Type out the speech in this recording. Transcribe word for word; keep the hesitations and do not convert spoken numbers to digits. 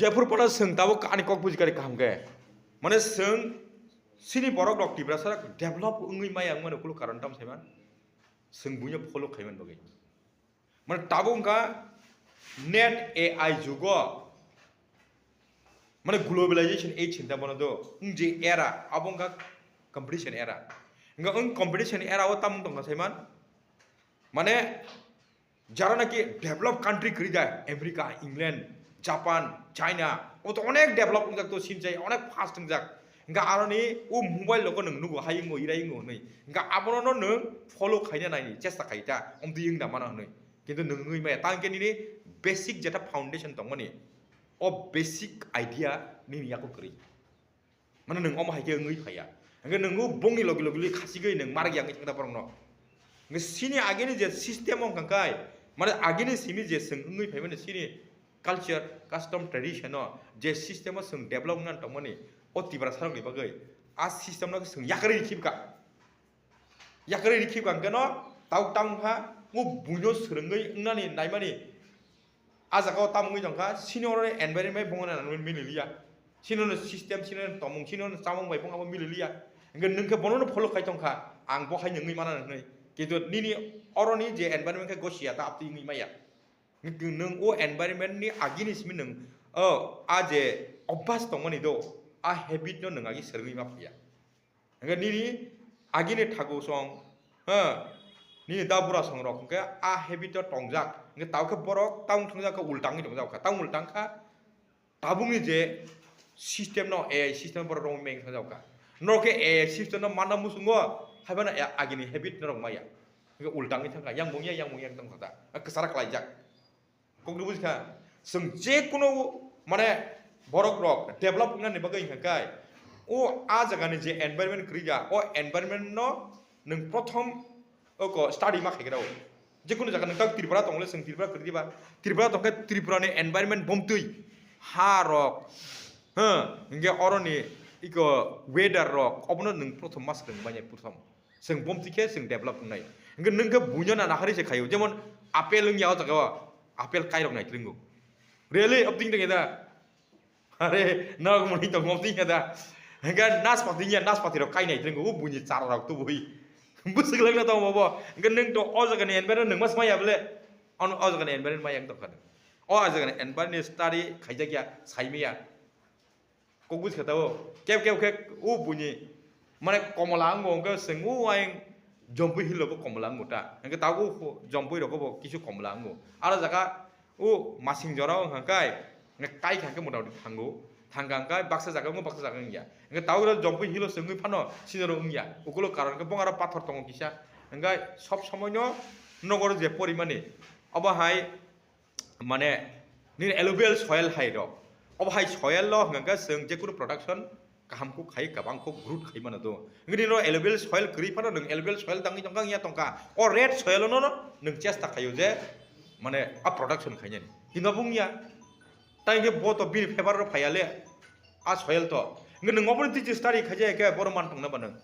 Jephuru phano chwng tabuk ani kok buji kari kaham khe. Mane chwng chini borok rok Tiprasa rok develop wngwi maya wngmani ukuluk karon tam saiman. Chwng buino follow khaiman bagwi. Mane tabuk wngkha net A I jugo. Mane globalization age hinta bono do. Wng je era, abo wngkha competition era. Wngkha wng competition era o tamung tongkha saiman. Mane jara naki develop country kwrwi da, America, England, Japan, China, o to onek develop wngjak to sinchai, onek fast wngjak. Wngkha aroni o mobile logo nwng nugo, hai wngo, irai wngo hwnwi. Wngkha abono no nwng follow khaina naini chesta khai ta, omtwi wng da mano hwnwi. Kintu nwng wngwi maya, tang khe nini basic jeta foundation tongmani, o basic idea nini yago kwrwi. Mane nwng omo hai khe wngwi phaiya. Hingke nwng o bongni logi logi logi khasigwi nwng margi yangwi thangda borokno. Hingke sini agini je system wngkha kai, mane agini simi je chwng wngwi phaimani sini culture, custom, tradition o je system o chwng develop wngna tongmani o Tiprasa rokni bagwi a system no chwng yakarwi rikhi bwkha. Yakarwi rikhi bwkha hingke no tabuk tabuk kha o buino swrwngwi wngnani naimani. A jaga o tamo wngwi tongkha, sini oro environment bai bongni nanani mililiya. Sini oro system, sini oro tongmung, sini oro chamung bai bongni abo mililiya. Hingke nwng khe bono no follow khai tongkha, ang bo hai wngwi mana hwnwi. Kintu nini oroni je environment khe gosiya ta abtwi wngwi maya. Nwng o environment ni agini simi nwng o a je obhas tongmani do, a habit no nwng agi swrwngwi ma phaiya. Hingke nini agini thaku song, ha, nini da bura song rok hingke a habit o tongjak. Hingke tao khe borok tamo thwngjak khe ultangwi tongjak kha. Tamo ultang kha tabukni je system no A I system borok rong meng thwngjak kha. Norok khe A I system no manna muchungo, haiphano agini habit norok maya. Hingke ultangwi thangkha, yang bung ya, yang bung ya tongkha ta. Kwchara klaijak. Kokni buji kha, chwng je kuno mane borok rok develop wngnani bagwi hwnka khe, o a jaga ni je environment kwrwi ya, o environment no nwng prothom oko study ma khaigra o. Je kuno jaga nwng tak Tripura tong le, chwng Tripura kwrwi diba, Tripura tong khe Tripura ni environment bomtwi, ha rok, ha, hingke oro ni iko weather rok, obono nwng prothom ma swrwng manya prothom. Chwng bomti khe chwng develop wngnai. Hingke nwng khe buino na nahari se khaio. Jemon apple wngya o jaga o, apple kairok nai twrwngo. Really, obtwing tongya da? Are, nok muni tong obtwing ya da? Hingke naspati ya, naspati rok kai nai twrwngo, o buini chara rok tubui. Bwswk lagna tong bobo. Hingke nwng to o jaga ni environment nwng mas maya bole. Ano o jaga ni environment maya wng tongkha. O jaga ni environment study khaijak ya, saimaya. Kok buji khe tao, kep kep khe o buini, mane komola wngo, hwnkhe chwng o ayang Jampui hill rogo komola wngo ta, hwnkhe tao o Jampui rogo bo kisu komola wngo. Aro jaga o masing jora o hwnkha kai, kai kha hwnkhe mota moti thango, thangkha hwnkhe baksa jaga wngo, baksa jaga wngya. Hwnkhe tao o Jampui hill o chwngwi phano sijoro wngya, ukulo karon khe bongaro pathor tongo kisa, hwnkhe sob somoi no nokoro je porimani, obo hai, mane, nini alluvial soil hai rok. Obo hai soil lo hwnkha khe chwng jekunu production kaham kuk khai, kabang kuk growth khai mano do. Hwnkhe nini alluvial soil kwrwi phano nwng alluvial soil tangwi tongkha wngya tongkha. O red soil no no nwng chesta khaio je, mane, a production khainani. Kintu abo wngya. Tai hwnkhe bo to bini favor ro phaiya le. A soil to. Hwnkhe nwng oboni twi study khaijak khe boro man tongna ba nwng.